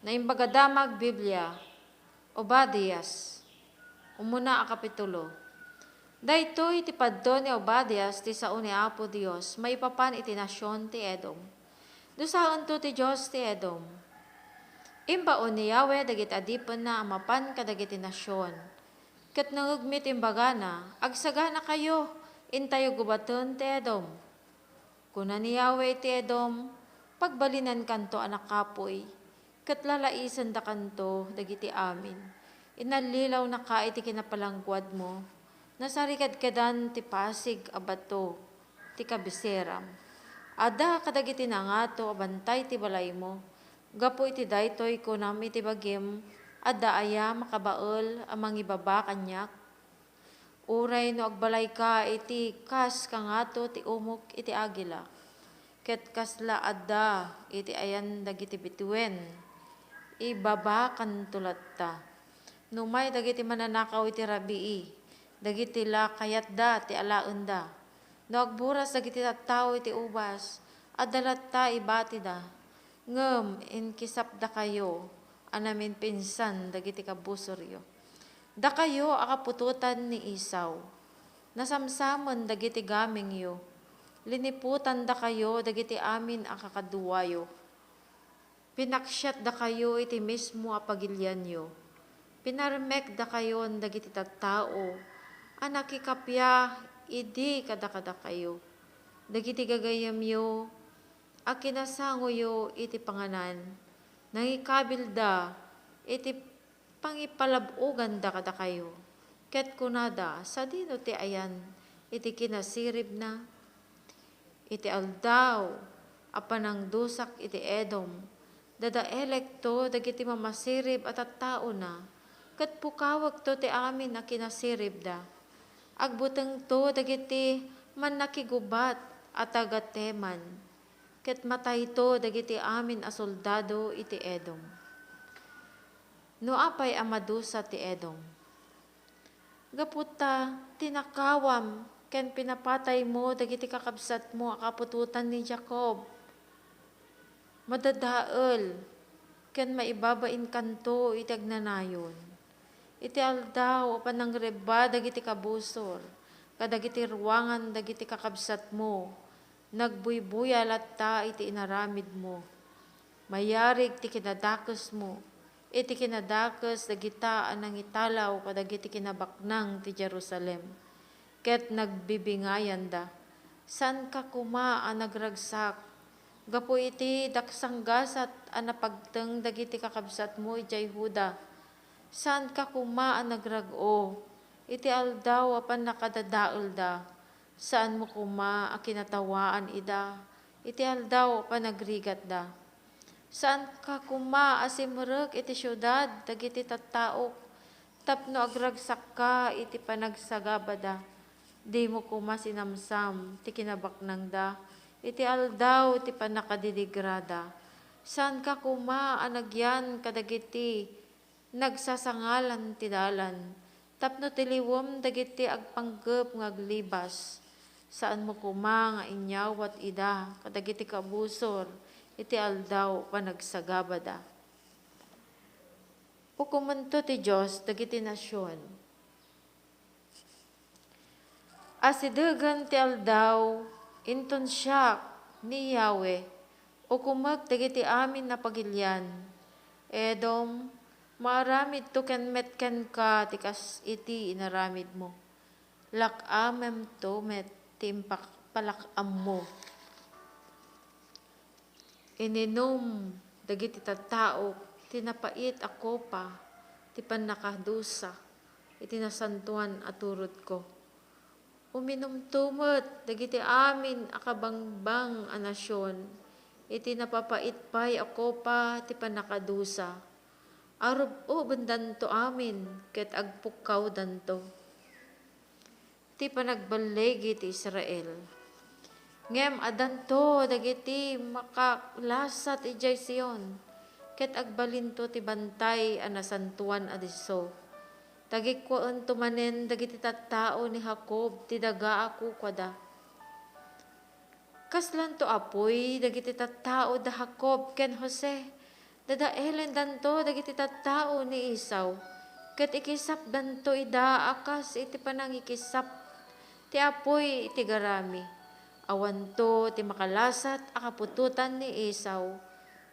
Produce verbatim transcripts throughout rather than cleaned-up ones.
Naimbag a Damag Biblia, Obadias, umuna a kapitulo. Daytoy ti padto ni Obadias ti sao ni Apo Dios maipapan iti nasion ti Edom. Dusaento ti Dios ti Edom. Imbaon ni Yahweh dagiti adipenna a mapan kadagiti nasion, ket nangngegmi ti imbagana, "Agsaganakayo, intayo gubaten ti Edom." Kuna ni Yahweh iti Edom, "Pagbalinenkanto a nakapuy, ket lalaisendakanto dagiti amin. Inallilawnaka iti kinapalangguadmo, nasarikadkadan ti pasig a bato ti kabiseram. Adda kadagiti nangato a bantay ti balaymo. Gapu iti daytoy kunam iti bagim, adda aya makabael a mangibaba kaniak? Uray no agbalayka iti kas kangato ti umok iti agila, ket kasla adda iti ayan dagiti bituen, ibabakanto latta. Numay dagiti mananakaw iti rabii, dagiti la kayatda ti alaenda. No agburas dagiti tattao iti ubas, adda latta ibatida. Ngem inkisapdakayo a naminpinsan dagiti kabusoryo. Dakayo a kaputotan ni Esau, nasamsamen dagiti gamengyo, liniputandakayo dagiti amin a kakaduayo. Pinaksiatdakayo iti mismo a pagilianyo. Pinarmekdakayon dagiti tattao a nakikappia idi kadakadakayo. Dagiti gagayyemyo a kinasangoyo iti panganan, nangikabilda iti pangipalab-oganda kadakayo, ket kunada, "Sadino ti ayan iti kinasiribna?" Iti aldaw a panangdusak iti Edom, dadaelekto dagiti mamasirib a tattaona, ket pukawekto ti amin a kinasiribda. Agbutengto dagiti mannakigubat a taga-Teman, ket matayto dagiti amin a soldado iti Edom. No apay a madusa ti Edom? Gapu ta tinakawam ken pinapataymo dagiti kakabsatmo a kaputotan ni Jacob. Madadael ken maibabainkanto iti agnanayon. Iti aldaw a panangrebba dagiti kabusor kadagiti ruangan dagiti kakabsatmo, nagbuybuya latta iti inaramidmo. Mayarig ti kinadakesmo iti kinadakes dagita a nangitalaw kadagiti kinabaknang ti Jerusalem, ket nagbibingayanda. Saanka koma a nagragsak gapu iti daksanggasat a napagteng dagiti kakabsatmo idiay Juda. Saanka koma a nagrag-o iti aldaw a pannakadadaelda. Saanmo koma a kinatawaan ida iti aldaw a panagrigatda. Saanka koma a simrek iti siudad dagiti tattaok tapno agragsakka iti panagsagabada. Dimo koma sinamsam ti kinabaknangda iti aldaw ti pannakadiligrada. Saanka koma a nagyan kadagiti nagsasangalan ti dalan tapno tiliwem dagiti agpanggep nga aglibas. Saanmo koma nga inyawat ida kadagiti kabusor iti aldaw panagsagabada. Ukomento ti Dios dagiti nasion. Asidegen ti aldaw, inton siak, ni Yahweh, ukomek dagiti amin a pagilian. Edom, maaramidto ken met kenka ti kas iti inaramidmo. Lak-amemto met ti impapalak-ammo. Ininum dagiti tattaok ti napait a kopa ti pannakadusa iti nasantoan a turodko. Uminumto met dagiti amin a kabangbang a nasion iti napapait pay a kopa ti pannakadusa. Arub-ubendanto amin ket agpukkawdanto. Ti panagballigi ti Israel. Ngem addanto dagiti makalasat idiay Sion, ket agbalinto ti bantay a nasantoan a disso. Tagikkuaento manen dagiti tattao ni Jacob ti daga a kukuada. Kaslanto apuy dagiti tattao da Jacob ken Jose, Dadaelendanto dagiti tattao ni Esau, ket ikisapdanto ida a kas iti panangikisap ti apuy iti garami. Awanto ti makalasat a kaputotan ni Esau.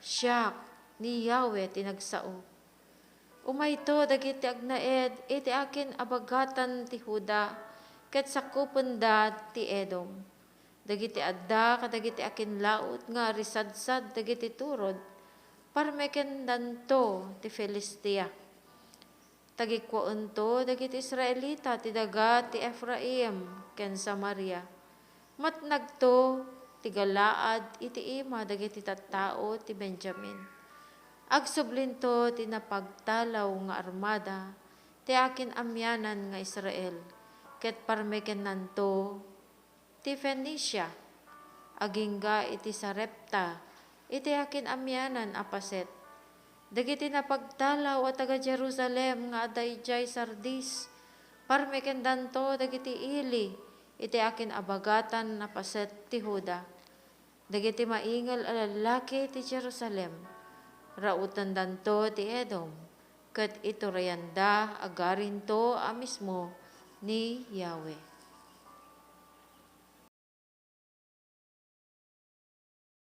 Siak, ni Yahweh ti nagsao. Umayto dagiti agnaed iti akin-abagatan ti Juda, ket sakupenda ti Edom. Dagiti adda kadagiti akinlaut nga arisadsad dagiti turod, parmekendanto ti Filistia. Tagikkuaento dagiti Israelita ti daga ti Efraim ken Samaria. Matnagto ti Galaad iti ima dagiti tattao ti Benjamin. Agsublinto ti napagtalaw nga armada ti akin-amianan nga Israel, ket parmekennanto ti Fenicia, agingga iti Sarepta, iti akin-amianan a paset. Dagiti napagtalaw a taga-Jerusalem nga adda idiay Sardis, parmekendanto dagiti ili iti akin-abagatan a paset ti Juda. Dagiti maingel a lallaki ti Jerusalem, raotendanto ti Edom, ket iturayanda agarinto a mismo ni Yahweh.